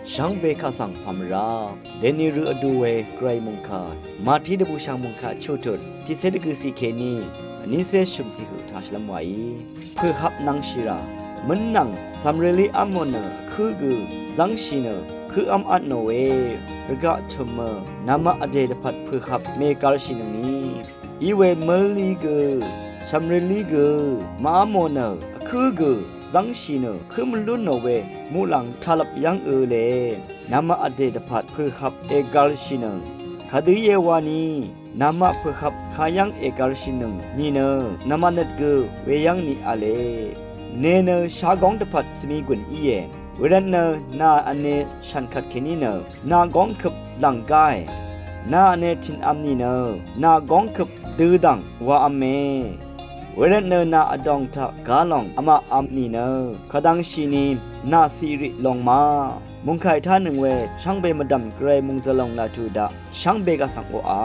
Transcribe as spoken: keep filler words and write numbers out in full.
Shvngbe kaq svng pàmvrá dèni rø vdu we gvray mòngkà, Màtí dvbùshv̀ng mòngkà chutut tiqcé dvgø̀ciq kèní vnícé shø̀mciq høq taq shvlv́m wàí. Pø̀hvp nvngshìrà mø̀n nvng cv̀mrelí v́mò nø vkǿ gø zv́ngshì nø vkǿ v́m vtnò we. Rvgaq tø̀mø namaq vdè dvpvt pø̀hvp mègvlshìnøngni, iwe mø̀lí gø cv̀mrelí gø màv́mò nø vkǿ gø zv́ngshì nø vkǿ mvlún nò we muqlàng taqlvp yv́ng ø̄le. Namaq vdè dvpvt pø̀hvp ègvlshìnøng. Kadø íe wani namaq pø̀hvp kayv́ng ègvlshìnøng nìnø namaq nøt gø weyv́ng ni v̄le. Nè nø shagóng dvpvt svmigùn íe. Wervtnø nà vne shv̀n kvtkèní nø nà góng køp lv̀ng gáe. Nà vne tìnvm nìnø nà góng køp dødv̀ng wav̄me. Wervtnø nà vdòng taq gá lòng vmaqvm nìnø kadvngshìni nà ciqriq lòng ma. Mùngkàì tánøng we shvngbe mvdv̀m gvray mùngzø̀lòng làtù daq shvngbe kaq svng oqà.